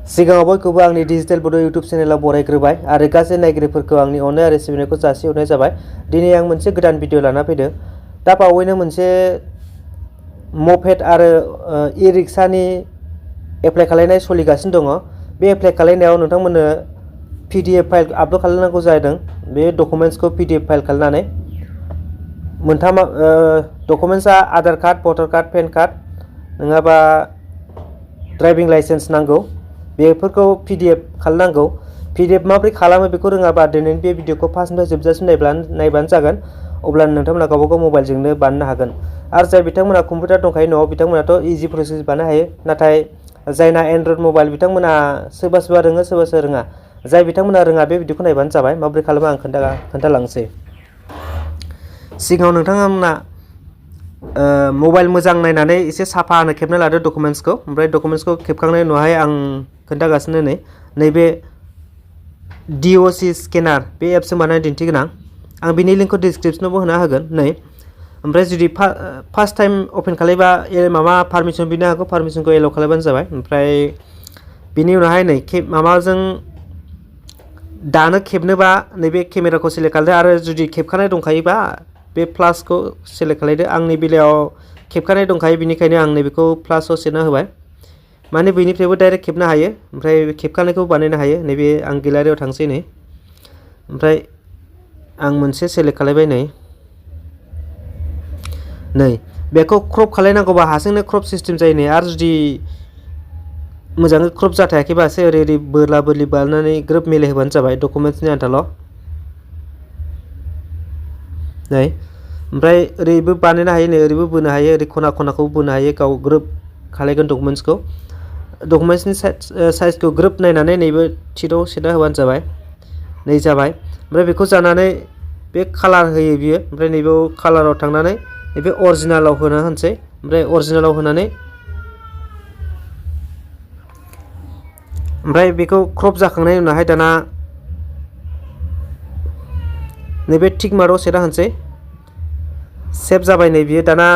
सिगाङाव बयखौबो आंनि डिजिटेल बड' इउटुब चेनेलाव बरायग्रोबाय आरो गासै नायगिरिफोरखौ आंनि अननाय आरो सिबिनायखौ जासिहरनाय जाबाय। दिनै आं मोनसे गोदान भिडिअ लाना फैदों। दा बावैनो मोनसे मपेड आरो इ-रिक्सानि एप्लाइ खालामनाय सोलिगासिनो दङ। बे एप्लाइ खालामनायाव नोंथांमोननो PDF फाइल आपल'ड खालामनांगौ जादों। बे डकुमेन्ट्सखौ PDF फाइल खालामनानै मोनथाम डकुमेन्ट्सआ आधार कार्ड, भटार कार्ड, पेन कार्ड नङाबा ड्राइभिं लाइसेन्स नांगौ। बेफोरखौ PDF खालामनांगौ। PDF माबोरै खालामो बेखौ रोङाबा दिनैनि बे भिडिअखौ फार्स्टनिफ्राय जोबजासिम नायबानो जागोन। अब्ला नोंथांमोना गावबागाव मबाइलजोंनो बानायनो हागोन। आरो जाय बिथांमोना कम्पिउटार दंखायो न'आव बिथांमोनाथ' इजि प्रसेस बानायनो हायो। नाथाय जायना एन्ड्रइड मबाइल बिथांमोना सोरबा रोङो सोरबा रोङा। जाय बिथांमोना रोङा बे भिडिअखौ नायबानो जाबाय। माबोरै खालामो आं खोन्थालांसै। सिगाङाव नोंथांमोना मबाइल मोजां नायनानै एसे साफानो खेबना लादो डकुमेन्ट्सखौ। ओमफ्राय डकुमेन्ट्सखौ खेबखांनायनि उनावहाय आं खोन्थागासिनो नैबे DOC स्केनार बे एप्सजों बानायनाय दिन्थिगोन आं बिनि लिंकखौ डिसक्रिपसनावबो होना होगोन नै। ओमफ्राय जुदि फार्स्ट टाइम अपेन खालामबा माबा पारमिसन बिनो हागौ, पारमिसनखौ एलाउ खालामबानो जाबाय। ओमफ्राय बिनि उनावहाय नै माबाजों दानो खेबनोबा नैबे केमेराखौ सेलेक्ट खालामदो आरो जुदि खेबखानाय दंखायोबा बे प्लासखौ सेलेक्ट खालामदो। आंनि बेलायाव खेबखानाय दंखायो बेनिखायनो आं नैबेखौ प्लासआव सेरना होबाय। माने बैनिफ्रायबो डाइरेक्ट खेबनो हायो। ओमफ्राय खेबखानायखौ बानायनो हायो। नैबे आं गेलारियाव थांसै नै। ओमफ्राय आं मोनसे सेलेक्ट खालामबाय नै बेखौ क्रप खालामनांगौबा हारसिंनो क्रप सिस्टेम जायो नै। आरो जुदि मोजाङै क्रप जाथायाखैबा एसे ओरै बोरला बोरलि बानायनानै ग्रोब मिलायहोबानो जाबाय डकुमेन्ट्सनि आन्थाल'। नै ओमफ्राय ओरैबो बानायनो हायो नै, ओरैबो बोनो हायो, ओरै खनाखौबो बोनो हायो। गाव ग्रोब खालायगोन डकुमेन्ट्सखौ। डकुमेन्ट्सनि साइजखौ ग्रोब नायनानै नैबे थिटआव सेरना होबानो जाबाय। नै जाबाय। ओमफ्राय बेखौ जानानै बे कालार होयो बियो। ओमफ्राय नैबेयाव कालाराव थांनानै नैबे अरिजिनालाव होनोसै। ओमफ्राय अरिजिनालाव होनानै ओमफ्राय बेखौ क्रप जाखांनायनि उनावहाय दाना नैबे टिक मार्कआव सेरना होनोसै। सेभ जाबाय नै बियो। दाना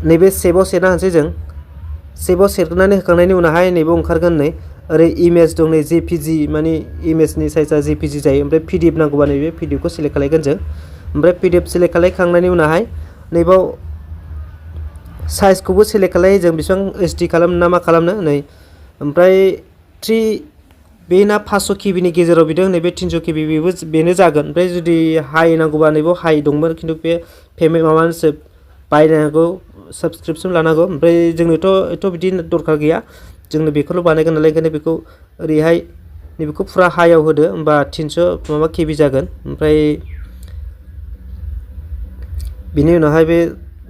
नैबे सेभआव सेरना होनोसै जों। सेभआव सेरनानै होखांनायनि उनावहाय नैबेयाव ओंखारगोन नै ओरै इमेज दं नै JPG, माने इमेजनि साइजआ JPG जायो। ओमफ्राय PDF नांगौबा नैबे PDFखौ सेलेक्ट खालामगोन जों। ओमफ्राय PDF सेलेक्ट खालामखांनायनि उनावहाय नैबेयाव साइजखौबो सेलेक्ट खालामो जों, बेसेबां HD खालामनो ना मा खालामनो नै। ओमफ्राय बेना 500 KBनि गेजेराव बिदों। नैबे 300 KB बेनो जागोन। ओमफ्राय जुदि हाइ नांगौबा नैबेयाव हाइ दंमोन, खिन्थु बे पेमेन्ट माबानोसो बायनांगौ, साबसक्रिपसन लानांगौ। ओमफ्राय जोंनोथ' एथ' बिदि दरखार गैया, जोंनो बेखौल' बानायगोन नालाय। ओंखायनो बेखौ ओरैहाय नैबेखौ फुरा हाइआव होदो, होमबा 300 KB जागोन। ओमफ्राय बिनि उनावहाय बे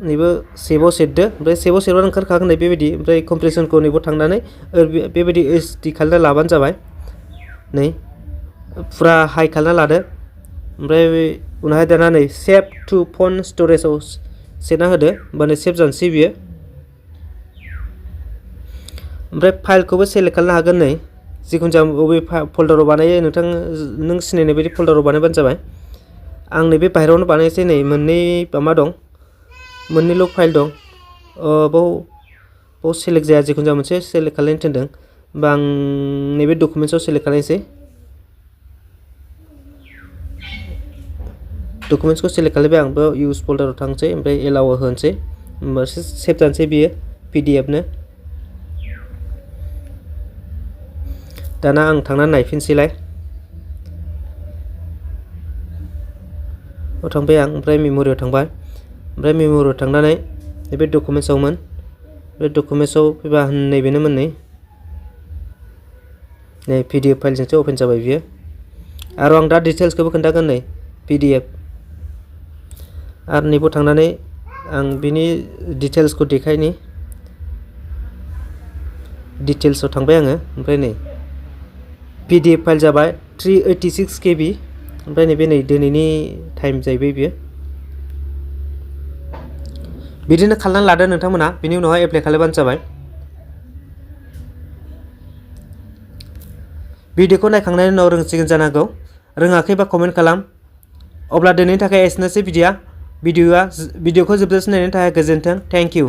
नैबे सेभआव सेरदो। ओमफ्राय सेभआव सेरबानो ओंखारखागोन नै बेबायदि। ओमफ्राय कमप्रेसनखौ नैबेयाव थांनानै बेबायदि HD खालामना लाबानो जाबाय। नै फुरा हाइ खालामना लादो। ओमफ्राय उनावहाय दाना नै सेभ टु फन स्टरेजाव सेरना होदो, होमबानो सेभ जानोसै बियो। ओमफ्राय फाइलखौबो सेलेक्ट खालामनो हागोन नै, जिखुनु जाया बबे फल्डाराव बानायो नों सिनायनाय बायदि फल्डाराव बानायबानो जाबाय। आं नैबे बाहेरायावनो बानायनोसै नै। मोननै माबा दं, मोननैल' फाइल दं। बाव सेलेक्ट जाया, जिखुनु जाया मोनसे सेलेक्ट खालामनो थिनदों। होमबा आं नैबे डकुमेन्ट्सआव सेलेक्ट खालामनोसै। डकुमेन्ट्सखौ सेलेक्ट खालामबाय आं। बेयाव इउज फल्डाराव थांसै, ओमफ्राय एलाउ होनोसै। होमबासो सेभ जानोसै बियो PDFनो। दाना आं थांनानै नायफिनसैलाय। थांबाय आं, ओमफ्राय मेम'रियाव थांबाय। ओमफ्राय मेम'रियाव थांनानै नैबे डकुमेन्ट्सआवमोन। बे डकुमेन्ट्सआव फैबा नैबेनोमोन नै PDF फाइलजोंसो अपेन जाबाय बियो। आरो आं दा डिटेल्सखौबो खोन्थागोन नै PDF। आरो नैबेयाव थांनानै आं बिनि डिटेल्सखौ देखायनि। डिटेल्सआव थांबाय आङो। ओमफ्राय नै PDF फाइल जाबाय 386 KB। ओमफ्राय नैबे नै दिनैनि टाइम जाहैबाय बियो। बिदिनो खालामनानै लादो नोंथांमोना। बिनि उनावहाय एप्लाइ खालामबानो जाबाय। भिडिअखौ नायखांनायनि उनाव रोंसिगोन जानांगौ। रोङाखैबा कमेन्ट खालाम। अब्ला दिनैनि थाखाय एसेनोसै भिडिअ'खौ जोबजासिम नायनायनि थाखाय गोजोन्थों। Thank you.